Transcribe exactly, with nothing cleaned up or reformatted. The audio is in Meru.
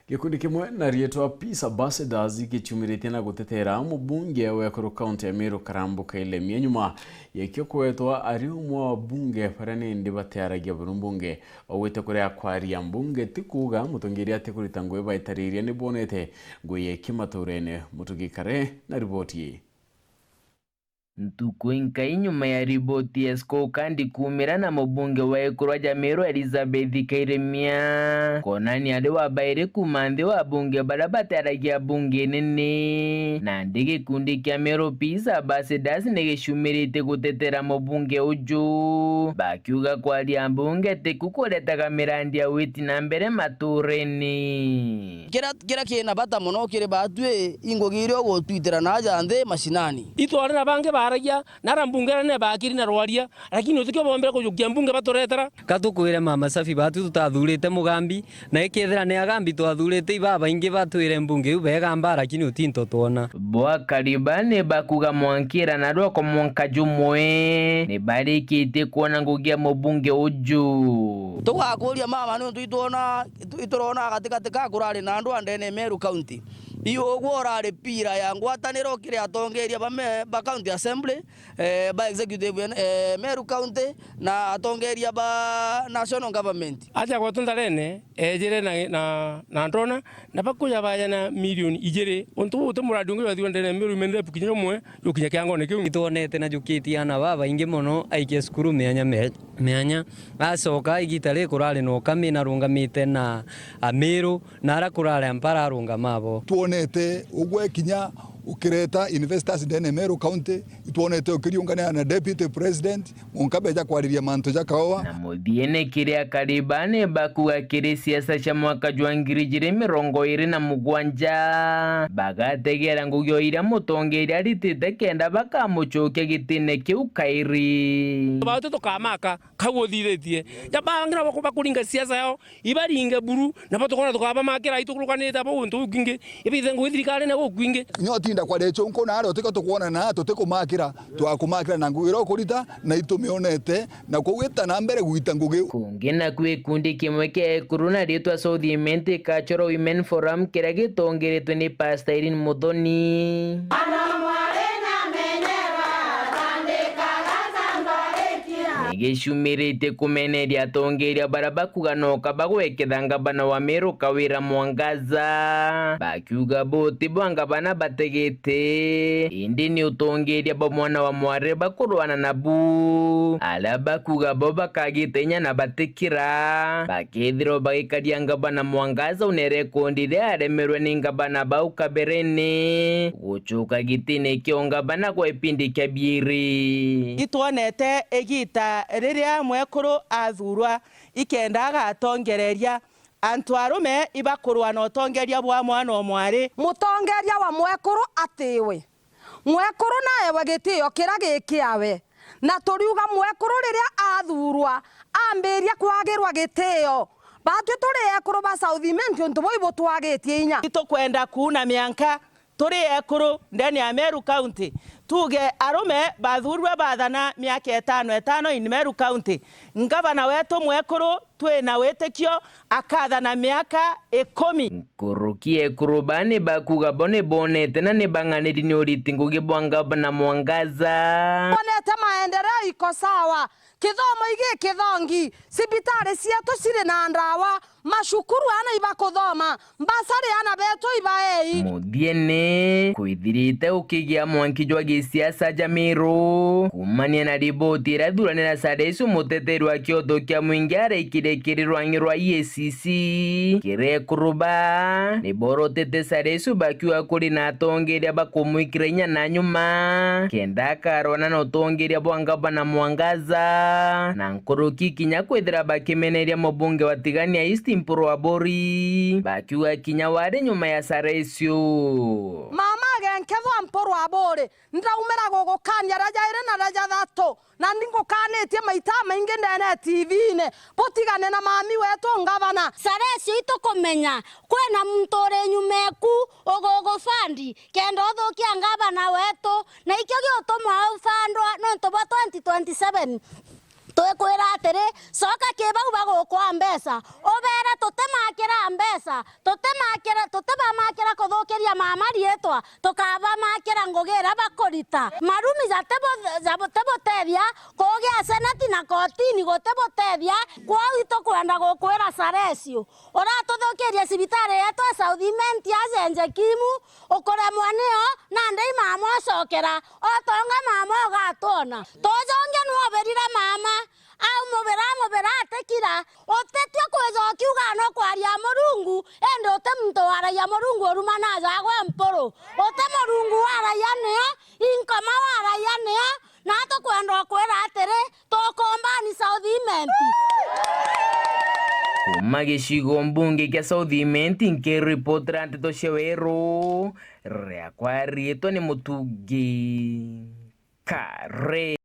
Gikundi kimwe na riitwa Peace Ambassadors gichiumiritie na gutetera mubunge wa ekuru kaunti ya Meru Karambu Kairemia nyuma ya kio kwetwa ari umwe wa abunge baria nindi batearagia buru mbunge. Augite kuria kwaria mbunge ti kuuga mutongeria ati kurita ngugi baitariria ni bonete ngugi ya iki maturene. Mutugi Kare na riboti ii. Ntuku inkai nyuma ya riboti ya scorecard kuumira na mubunge wa ekuru ja Meru Elizabeth Kairemia, kwonania ari wa bairi kuuma nthi wa abunge baria batearagia bunge nene. Nandi gikundi kia Meru Peace Ambassadors ni giciumiritie gutetera mubunge uju, bakiuga kwaria mbunge tiku kuretaga mirandi ya witi na mbere maturene. Kiria, kiria kina bata mono kiri baatwi i ngugi iria ugutwitira naaja nthi macinani. Itwari na bangi baaragia, na ara mbunge aria ne baakiri na rwaria, lakini utikio bombire kujukia mbunge baturetera. Ka tukwire Mama Safi, baatwi tutathurite Mugambi, na ikethira ni Agambi twathurite, ibabaingi batwire mbunge iu begamba, lakini utinto twona. Bo Kariobangi bakuuga mwankira na rwako mwanka jumwe, ni barikitie kwona ngugi ya mubunge uju. Tugakuria mama, niuntu itwona itu-, iturona gatigati ka kurari na andu a ndene Meru County. Iu ugwe urari pira ya ngwataniro kiri atongeria ba me-, ba County Assembly, eh, ba executive en-, eh, Meru County, na atongeria ba national government. Aja gwetu Ntharene, ejire na, na, na ndona, na bakuja bajana milioni ijiri. Untu buu uti muradi ungi jwathirwe ndene Meru imenderepu kinya jumwe, jukinya kiangone kiu. Itwonete na jukitie ana babaingi mono aikia cukuru mianya me-, mianya. Acoka igita ri kurari na ukame narungamite na Amiru, na ara kurari ampara arungama abo. Twonete ugwe kinya ukireta investors ndene Meru County, itwonete ukiriungania na deputy president, mwanka beja kwariria mantu ja kaoa. Na muthiene kiria Kariobangi bakuuga kiri siasa cia mwaka jwa ngiri ijiri mirongo iri na mugwanja, bagategera ngugi o iria mutongeria aritite kenda bakamucokia gitine kiu kairi. Baatu tukamaka kau uthithitie. Ja bangi nabo bakuringa siasa yao, ibaringe buru, nabo tukona tukabamakira itukurukanite abo guntu gukwingi, ibithe ngugi thirikari na gukwingi. Nyo tinda kwa recho nkona ari utikio tukwona na tutikumakira, twakumakira na ngugi iria ukurita, na itumionete, na kugwita na mbere gwita ngugi. Kungi naku gikundi kimwe kia ekuru na ritwa South Imenti Cultural Women Forum kiria gitongeretwe ni Pastor Irene Muthoni. Ana mwari na menyera, tandikaga tandorikia. Ni giciumiritie kumeneria atongeria baria bakuuga no kaba gweketha ngavana wa Meru Kawira Mwangaza. Bakiuga bo ti bo ngavana bategete, indi ni utongeria bwa mwana wa mwari bakurwana nabu. Aria bakuuga bo bakagite inya na batikira, bakethirwa bagikaria ngavana Mwangaza une rekondi iria aremerwe ni ngavana bau kaberene gucoka gitine kia ungavana gwa ipindi kia biiri. Itwonete igita riria mwekuru athurwa, ikenda agatongereria antu arume ibakurwa na utongeria bwa mwana o mwari. Mutongeria wa mwekuru atiwe. Mwekuru naewe gitio kiria gi kiawe. Na turiuga mwekuru riria athurwa, ambiria kwagirwa gitio. Batwi turi ekuru ba South Imenti untu buu ibutwagitie inya. Itukwenda kuuna mianka turi ekuru ndene ya Meru County. Tuuge arume bathurirwe bathana miaka itano itano in Meru County. Ngavana wetu mwekuru twina witikio akathana miaka ikumi. Nkuruki ekuru baa ni bakuuga bo ni bonete na ni bang'aniri ni uriti ngugi bwa ngavana Mwangaza. Bonete maendeleo iko sawa. Kithomo igi kithongi, cibitari cietu ciri na ndawa, macukuru aana ibakuthoma, mbasari aana betu ibaei. Muthiene, kwithirite ukigia mwanki jwa gisiasa ja Meru. Kuumania na riboti iria thuranira Saresu muteteri wa kioto kia mwingi araikire kiri rwang'i rwa E A C C, kiri ekuru baa, ni borotete Saresu bakiuga kuri na atongeria bakumwikira inya na nyuma, kenda akarwana na utongeria bwa ngavana Mwangaza, na nkuruki kinya kwithira bakimeneria mubunge wa Tigania East Mpuru Aburi, bakiuga kinya wari nyuma ya Saresu. Mama agenkethwa Mpuru Aburi, ndaumira gugukania ria jairi na ria jathatu, na ndingukanitie maita maingi ndene ya T V-ini. Butigane na mami wetu ngavana. Saresu itukumenya, kwina muntu uri nyuma eku ugugufandi, kenda uthukia ngavana wetu, na ikio giutuma ufandwa nontu bwa twenty twenty-seven. Twikwira atiri, coka ki bau bagukwa mbeca, ubeere tutimakira mbeca, tutimakira, tutibamakira kuthukiria mama riitwa, tukabamakira ngugi iria bakurita. Marumi jatibu-, jabu-, tibutethia, kugia seneti na kotini gutibutethia, kwou itukwenda gukwira Salesio, uratuthukirie cibitari yetu ya South Imenti ajenje Kimu, ukuremwa nio, nandi mama ucokera, utonga mama ugatwona. Tujonge nuubirire mama, aumubira, amubira atikira. Utitua kwijokia uga no kwaria Murungu, indi uti muntu waragia Murungu uruma na ajagwe mpuru. Uti Murungu waragia nio, inkoma waragia nio, na tukwenda ukwira atiri, tukombani South Imenti. Kuma gicigo mbunge kia South Imenti, nkiripotera nteto cia weru, riakwa riitwa ni Mutungi Kare.